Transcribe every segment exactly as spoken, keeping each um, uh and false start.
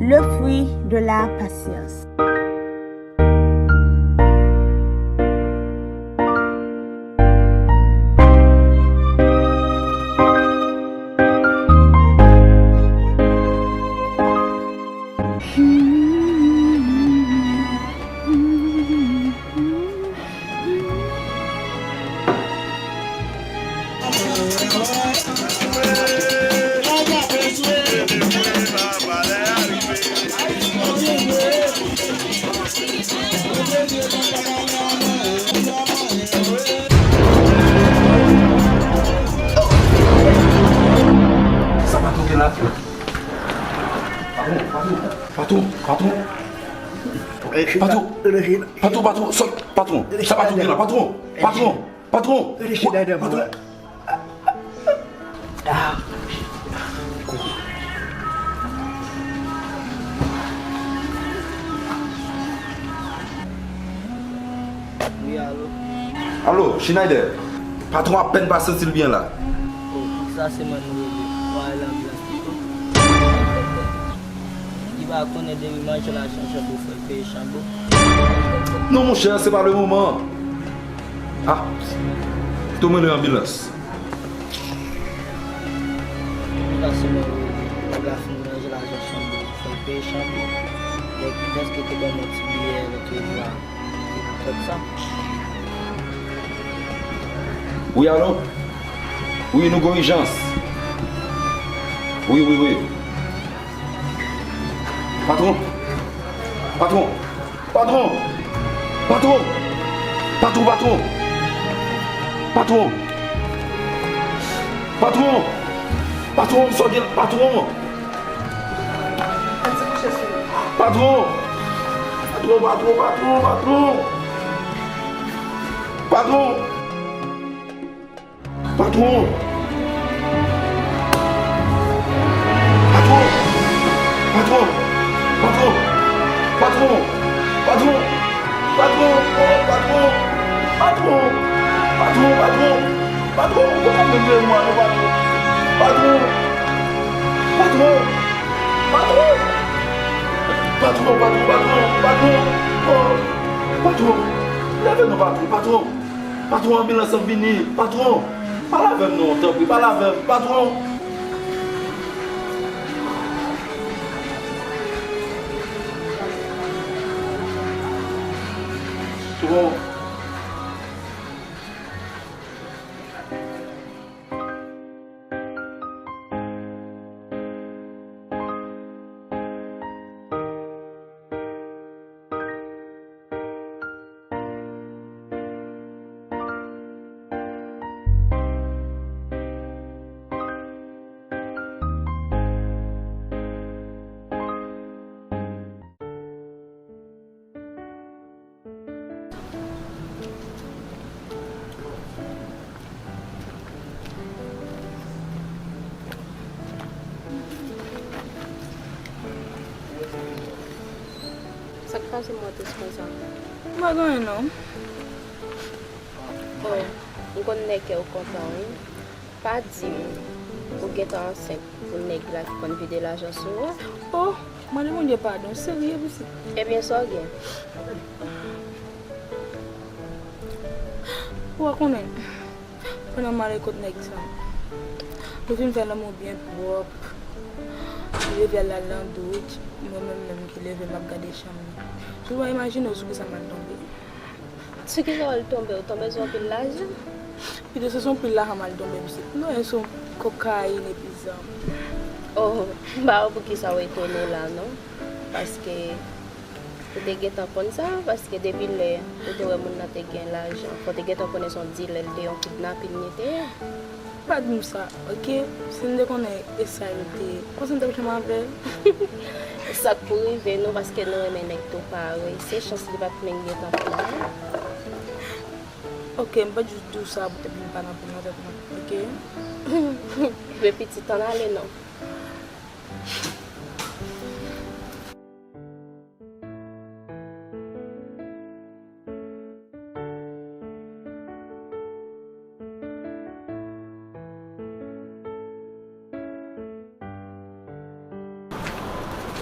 Le fruit de la patience. Sa pa touke la. Patwon, patwon, patwon, patwon. Patwon, patwon, patwon, sòt, patwon. Sa pa touke la, patwon, patwon, patwon. Patwon. Wi, alo. Alo, Schneider. Patwon apèn pa santi l byen la. Oh, poukisa se mwen nou rele? Ou al anbilans pito? Li pa konnen depi manje la chanbo, fò l peye chanbo. Non, monchè, se pa le moman. Ah, pito mwen rele anbilans. Li pa sèlman rele, nèg la fin manje lajan chanbo, fò l peye chanbo. Nèg prèske te ban mwen ti biyè lòt jou a. Wi, alo? Wi, nou gen ijans. Wi, wi, wi. Patwon! Patwon! Patwon! Patwon! Patwon, patwon! Patwon! Patwon! Patwon, sa w gen, patwon! Patwon! Patwon, patwon, patwon, patwon! Patwon! Patwon! Patwon! Patwon! Patwon! Patwon! Patwon! Patwon! Oh, patwon! Patwon! Patwon! Patwon! Patwon! Ou pa menm leve mwa non, patwon! Patwon! Patwon! Patwon! Patwon, patwon, patwon, patwon! Oh! Patwon! Leve non, patwon, patwon! Patwon, anbilans ap vini. Patwon, pale avè m non, tanpri, pale avè m, patwon. Patwon. Sa k pase m wè tris konsa? M pa gen anyen non. Oh, m konn nèg kè w kontan wi. Pa di m ou gentan ansent pou nèg la ki konn vide lajan sou ou a? Oh, mande Bondye padon, w serye pitit? Ebyen, sa w gen? Ou pa konnen, pandan m ale kot nèg sa, nou fin fè lanmou byen pwòp. Li leve al, al nan douch, mwen menm menm ki leve m ap gade chanm li. Ou pa imajine w sou kisa m al tonbe. Sou kisa w al tonbe? Ou tonbe sou anpil lajan? Pito se sou anpil lajan m al tonbe, pitit. Non, e sou kokayin epi zam. Oh, m pa wè poukisa w etone la non. Paske ou te gentan konn sa, paske depi lè ou te wè moun nan te gen lajan, fò w te gentan konnen se yon dilè l te ye, yon kidnapin li te ye. Pa di m sa, oke? Si m te konnen e sa yo te ye, ou panse m t ap janm avè l? Sa k pou rive nou, paske nou renmen nèg tou parèy. Se chans li pa t menm gentan pran. Oke, m pa t jis di w sa poutèt m pa nan pil nan tèt mwen, oke? Men pitit, ann ale non.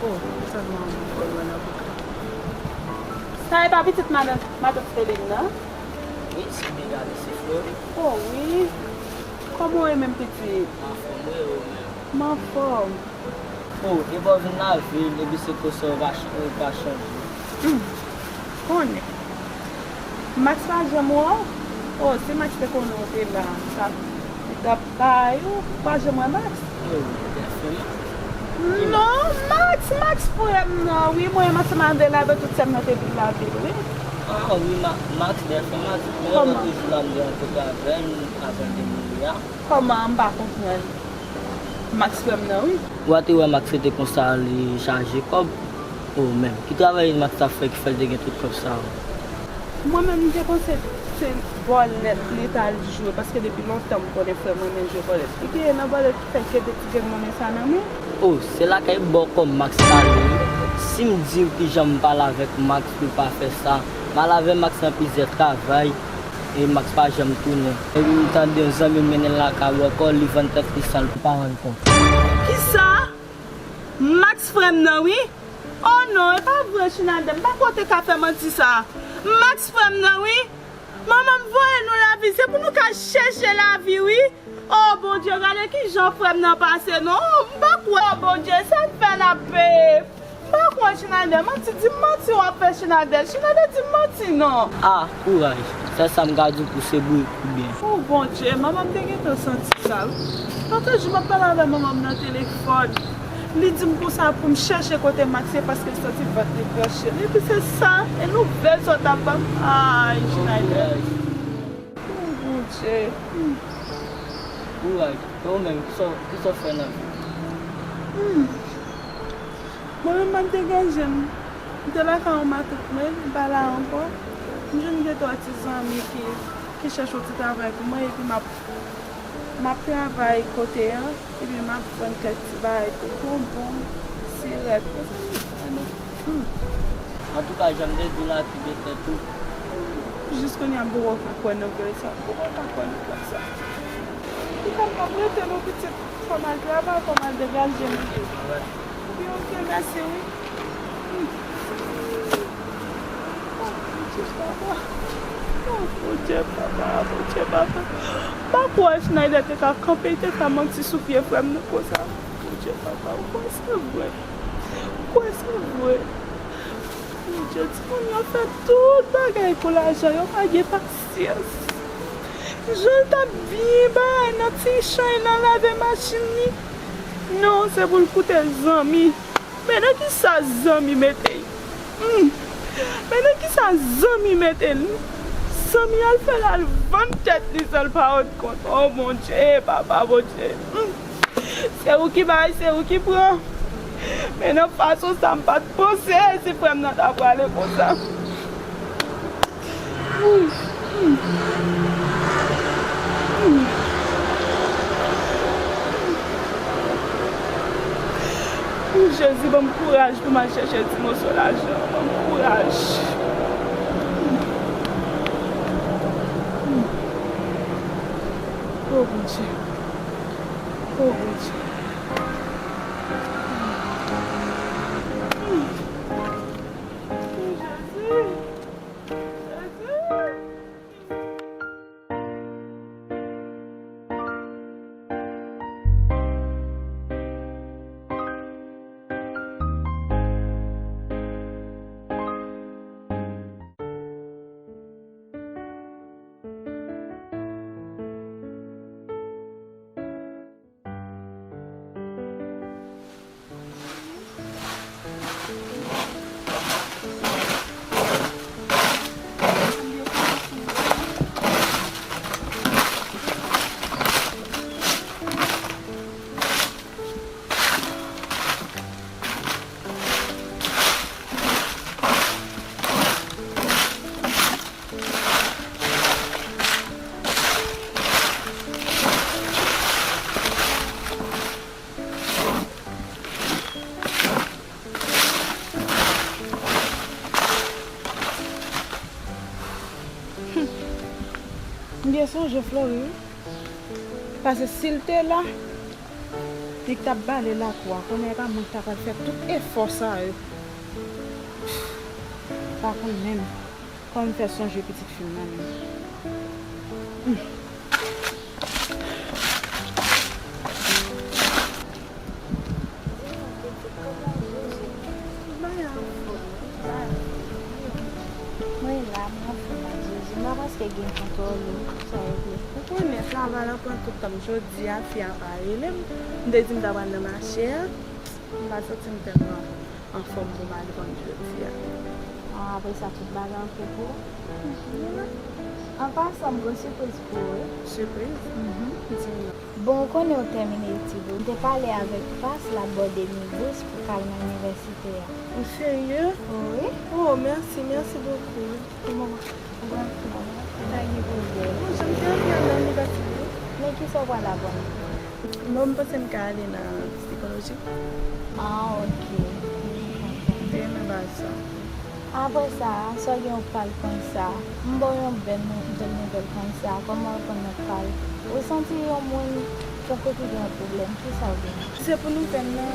Oh, sèlman mwen fò mwen nan bouda. Sa e pa pitit madan, matant Felin nan? Wi, si w byen gade, se Flori. Oh, wi. Kòman w ye menm, pitit? M anfòm, wi, e ou menm? M anfòm. Oh, epa w vin lavil, epi se konsa w pa ch-, w pa chanje. Hmm. Konnen. Max pa janm wè w? Oh, si Max te konnen w te la, sa, li t ap bay ou, ou pa janm wè Max? Oh, li te fè Max. Non, Max, Max frè m nan, wi, mwen menm ansanm avè l avè tout sè m nan te vin lavil, wi. Ah, wi, Ma-, Max, bèl frè Max. Mwen toujou la, m te rankontre avè l, avan l te mouri a. Kòman, m pa konprann. Max frè m nan, wi. Ou pa te wè Max rete konsa, li chaje kòb? Oh, men, ki travay Max t ap fè ki fè l te gen tout kòb sa a? Mwen menm, m te panse se bòlèt li t al jwe, paske depi lontan m konnen frè m renmen jwe bòlèt. Li te nan bòlèt ki fè l kenbe ti grenn monnen sa nan men. Oh, se lakay bòkò Max pale, wi. Si m di w kijan m pale avèk Max pou l pa fè sa, m al avè Max nan plizyè travay, e Max pa janm tounen. Epi m tande yon zanmi l mennen l lakay bòkò, li vann tèt li san l pa rann kont. Kisa? Max frè m nan, wi. Oh non, e pa vre, Chinaldè, m pa kwè w te ka fè manti sa. Max frè m nan, wi. Manman m voye nou lavi, se pou nou ka chèche lavi, wi. Oh, Bondye, gade kijan frè m nan pase, non. Oh, m pa kwè. Oh, Bondye, sa n fè n ap peye? M pa kwè, Chinaldè, manti, di m manti w ap fè, Chinaldè. Chinaldè, di m manti, non. Ah, kouraj. Sèl sa m ka di w pou se bourikot byen. Oh, Bondye, manman m te gentan santi sa, wi. Lòt jou, m ap pale avè manman m nan telefòn. Li di m konsa pou m chèche kote Max ye paske l santi vant li pran chè l. Epi se sa, e nouvèl sa w t ap ban m. Ay, Chinaldè. Oh, Bondye. Hmm. Kouraj. E ou menm, kisa w, kisa w fè nan vi w? Hmm. Mwen menm, m ap degaje m. M te lakay yon matant mwen, m pa la ankò. M jwenn de twa ti zanmi ki, ki chèche yon ti travay pou mwen, epi m ap M ap travay kote a, epi m ap vann kèk ti bagay tou, bonbon, sirèt, konsa m ap vann. Hmm. Antouka, jan m te di w la, ki gen tèt ou. Jis kounye a, m poko ka kwè nouvèl sa, m poko ka kwè nouvèl sa. Antouka, m p ap rete non, pitit, fò m al travay, fò m al degaje m. Wi, oke, mèsi, wi. Oh, Bondye, papa. Oh, Bondye, papa, Bondye, papa. M pa kwè Schneider te ka kanpe, te ka manti sou pye frè m nan konsa. Bondye, papa, ou kwè se vre? Ou kwè se vre? Bondye, timoun yo fè tout bagay pou lajan, yo pa gen pasyans. Jan l t ap byen bay nan ti chay nan lave machin li. Non, se pou l koute zanmi. Men nan kisa zanmi mete l? Hmm. Men nan kisa zanmi mete l? Zanmi al fè l al vann tèt li san l pa rann kont. Oh, Bondye, papa Bondye. Hmm. Se ou ki bay, se ou ki pran. Men nan fason sa, m pa t panse si frè m nan ta prale konsa. Wi, Jezi, ban m kouraj pou m al chèche ti moso lajan. Ban m kouraj. Oh, Bondye. Oh, Bondye. Jezi. M byen sonje Flori, wi. Paske si l te la, Li k t ap bale lakou a, kounye a e pa mwen ki ta pral fè tout efò sa yo. Pa konn menm kòman m fè sonje pitit fi m nan menm. Bagay anfòm, bagay anfòm. Mwen la, mwen anfòm ak Jezi. M pa panse gen kontwòl ou, sa regle. Ou konnen, travay la pran tout tan m. Jodi a, fi a pa rele m. M te di m ta pral nan mache a. M pa santi m tèlman anfòm pou m al vann jodi a. Ah, apre sa, tout bagay oke pou ou? An pasan, m gen sipriz pou ou, wi. Sipriz? Mhm. Di m non. Bon, ou konnen ou tèmine etid ou. M te pale avèk Pas, l ap bò de mil dous pou k al nan inivèsite a. Ou serye? Wi. Oh, mèsi, mèsi bokou. Kòman w? Ou pa gen pwoblèm. Ou pa gen pwoblèm. Bon, jan m te anvi al nan inivèsite. Men kisa w pral aprann? Bon, m panse m ka ale nan sikoloji. Ah, oke. M te renmen baz sa. Apre sa, sa w gen w pral konn sa? M ba w yon bèl nou-, bèl nouvèl konsa. Kòman w konn nou pral? Ou santi yon moun tankou ki gen yon pwoblèm, kisa w gen? Se pou nouvèl la,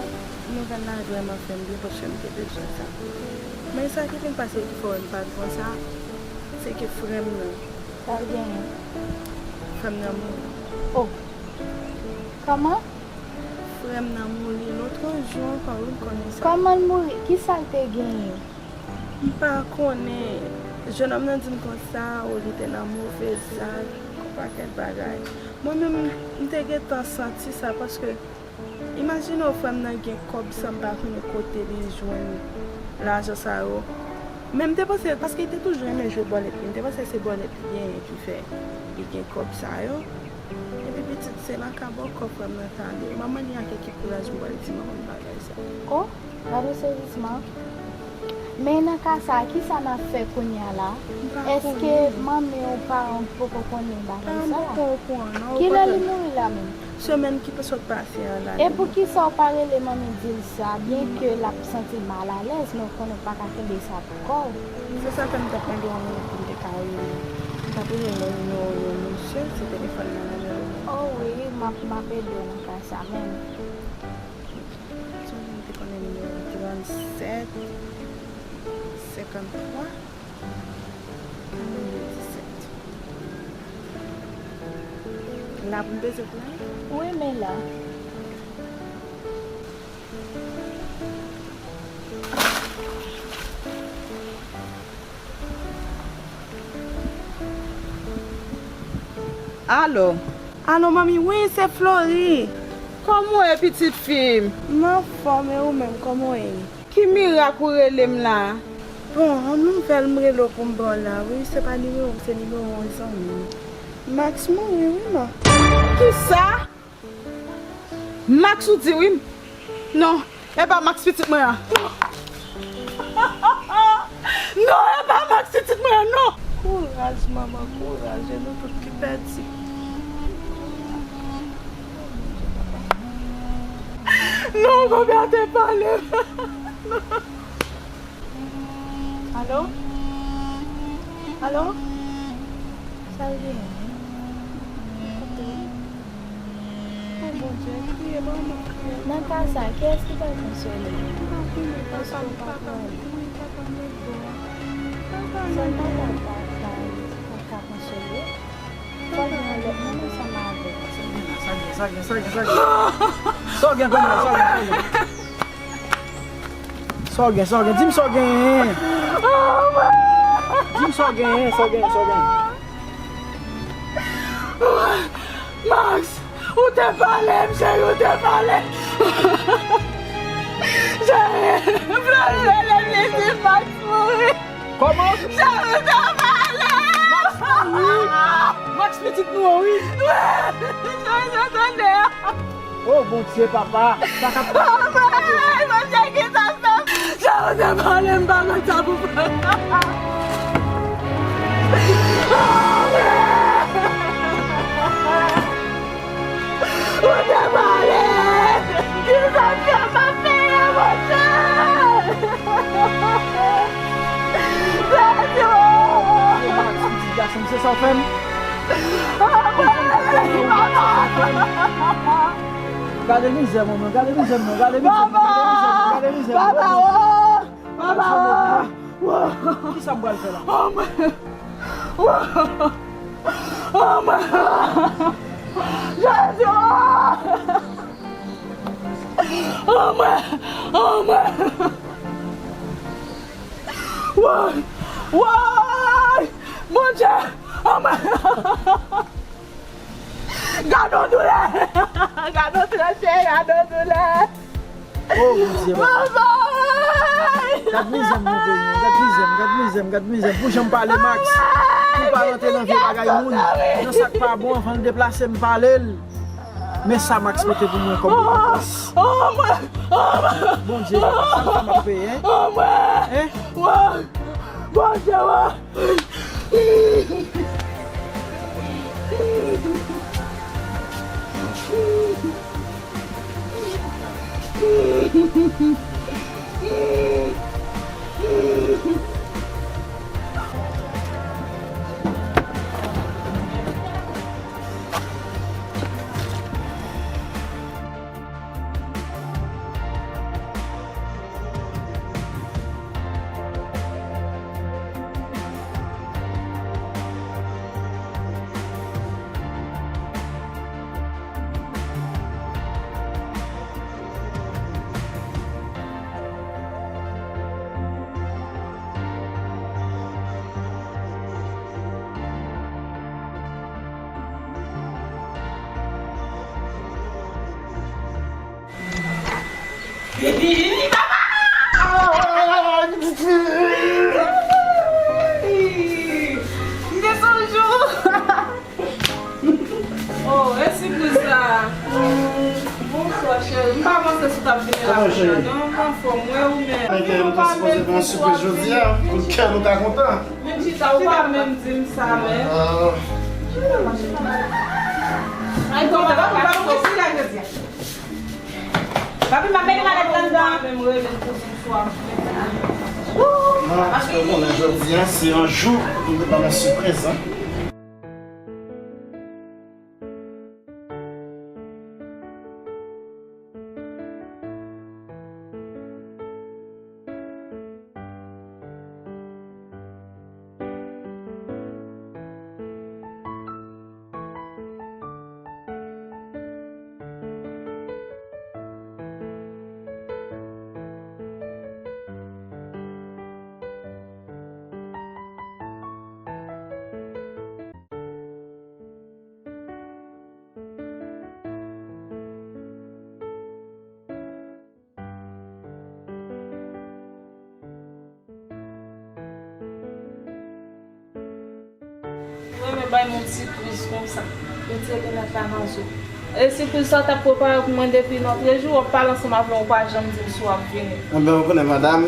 nouvèl la vrèman fè m byen paske m te bezwen sa. Men sa ki vin pase ki fè w wè m pale konsa, se ke frè m nan. Sa l genyen? Frè m nan mouri. Oh! Kòman? Frè m nan mouri lòt jou ankò, wi, m konnen sa. Kòman l mouri? Kisa l te genyen? M pa konnen. Jennonm nan di m konsa, o, li te nan move zak, yon pakèt bagay. Mwen menm, m te gentan santi sa, paske imajine w, frè m nan gen kòb sa, m pa konnen kote li jwenn lajan sa yo. Men m te panse, paske li te toujou renmen jwe bòlèt li, m te panse se bòlèt li genyen ki fè li gen kòb sa yo. Epi pitit, se lakay bòkò frè m nan t ale. Manman li a gen ki kouraj m pral di manman m bagay sa. Oh, gade sezisman. Men nan ka sa a, kisa n ap fè kounye a la? M pa konnen. Èske manmi w, paran w poko konnen bagay sa a? Paran m poko okouran, non. Kilè li mouri la menm? Semèn ki sot pase an la. E poukisa w pa rele manmi di l sa, byenke l ap santi l malalèz, men w konnen w pa ka kenbe sa pou kò w. Se sa fè m t ap mande w yon minit pou m te ka rele. M t ap rele nan nimewo yon mesye, se telefòn nan nimewo. Oh wi, m ap, m ap ede w nan ka sa menm. Sonje m te konnen nimewo trannsèt, senkanntwa, katrevenndisèt. La pou m peze pou la? Wi, men la. Alo. Alo, manmi, wi, se Flori. Kòman w ye, pitit fi m? M anfòm, e ou menm, kòman w ye? Ki mirak ou rele m la? Bon, yon nouvèl m rele w pou m ba w la, wi, se pa nimewo m, se nimewo yon zanmi m. Max mouri, wi, non. Kisa? Max ou di wi. Non, e pa Max pitit mwen an. Non, e pa Max pitit mwen an, non. Kouraj, manman, kouraj. E nou tout ki pèdi. Non, Bondye te pale. Alo? Alo? Sa l genyen? Kote? O Bondye, kriye, ban mwen kriye. Nan ka sa, kiyès ki pral konsole? M pa konnen, papa m, wi, papa m ret bò a. Papa m ret bò a. Sèl papa m pa ka, pa ka konsole. Fò l gen yon lòt moun ansanm avè l. Sa gen, sa gen, sa gen, sa gen. Sa w gen kòm sa, sa w gen, sa w gen. Sa w gen, sa w gen. Di m sa w genyen. Di m sa w genyen, sa w genyen, sa w genyen. Max, ou te pale m, cheri, ou te pale m. Cheri, m te rele m, li di Max mouri. Kòman? Cheri, ou te pale m. Max mouri? Max pitit nou an, wi. Wi, cheri, sa tande. O Bondye, papa, sa k ap pase? Bondye, kisa fè m? Jan ou te pale m pa konn sa pou fè. Ou te pale! Kisa m fè m ap peye, Bondye? Jezi! Max, pitit gason m, se sa w fè m? Bondye, papa! Gade mizè manman, gade mizè m non, gade mizè m non, gade mizè m non, gade mizè m non. Papa, oh! Papa, oh! Kisa m pral fè la? Oh, mwen! Oh, mwen! Jezi, oh! Oh, mwen! Oh, mwen! Woy! Woy! Bondye! Oh, mwen! Gade yon doulè! Gade yon doulè, cheri, gade yon doulè! Oh, Bondye, papa! Gad mizè m nan peyi an, gad mizè m, gad mizè m, gad mizè m. Pou jan m pale Max, pou pa rantre nan vye bagay moun, nan sa k pa bon, anvan l deplase, m pale l. Men sa Max pote pou mwen kòm rekonpans. Bondye, sa m fè m ap peye, en? En? Bondye, M te sonje w. Oh, e sipriz la. Bonswa, cheri. M pa panse si w t ap vini la kounya, non. M anfòm, wi, ou menm. Mwen, kè nou ta sipoze gen yon sipriz jodi a. Pou kè nou ta kontan. Vin chita, ou pa menm di m sa, men. Ah. Ay, kòman, papi, papi, kòman w ye la jodi a? Papi, m ap mete malèt la anndan. Ou pa menm rele m pou di m si w ap vini. Non, paske w konnen jodi a, se yon jou pou nou te ba mwen sipriz, en. Ou renmen bay moun sipriz konsa. Mete linèt la nan zo. E sipriz sa w t ap prepare pou mwen depi nan trè jou, w ap pale ansanm avè m, ou pa janm di m si w ap vini. Enben, ou konnen, madanm,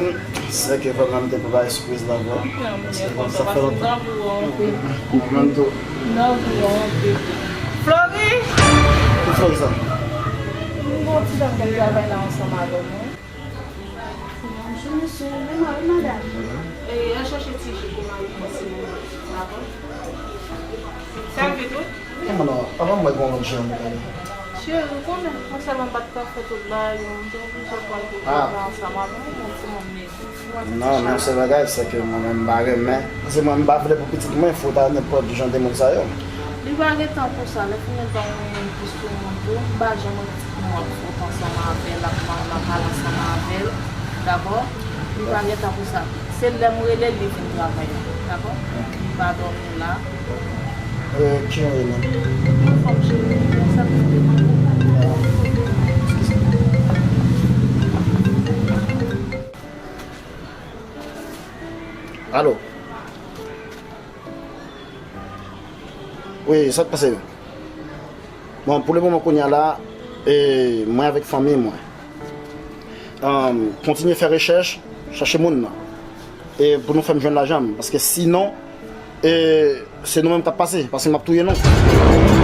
se ke vrèman m te prepare sipriz la pou ou. Paske konsa fè lontan. Mwen menm tou. Flori! Ki Flori sa? M gen yon ti dam k ap travay la ansanm avè m, wi. Bonjou, mesye. Men mwen, wi, madanm. E, al chèche ti ji pou mari mwen, silvouplè. Dakò? Sèvi tou. Kòman non? Papa m wè gon lòt jan pou gade. Cheri, ou konnen, mwen sèlman bat kafe tout bagay yo, m te oblije pran tout bagay la ansanm avè m, yon timoun li. Non, non, se bagay, se ke mwen menm m pa renmen. Paske mwen m pa vle pou pitit mwen fò ta nenpòt jan de moun sa yo. Li pa gen tan pou sa, lè fini l pa yon moun ki sou moun tou, m pa janm wè pitit mwen ap fwot ansanm avè l, ap ma-, ap pale ansanm avè l, dakò? Li pa gen tan pou sa. Se lè m rele l, li vin travay la, dakò? Li pa dòmi la. Euh, ki yon rele? Anfòm, cheri, sa te devan. Alo. Wi, sa k pase? Bon, pou le moman kounye a la, e, mwen avèk fanmi mwen, um, kontinye fè rechèch, chache moun nan. E pou nou fè m jwenn lajan m, paske sinon, e, se nou menm k ap pase, paske m ap touye nou.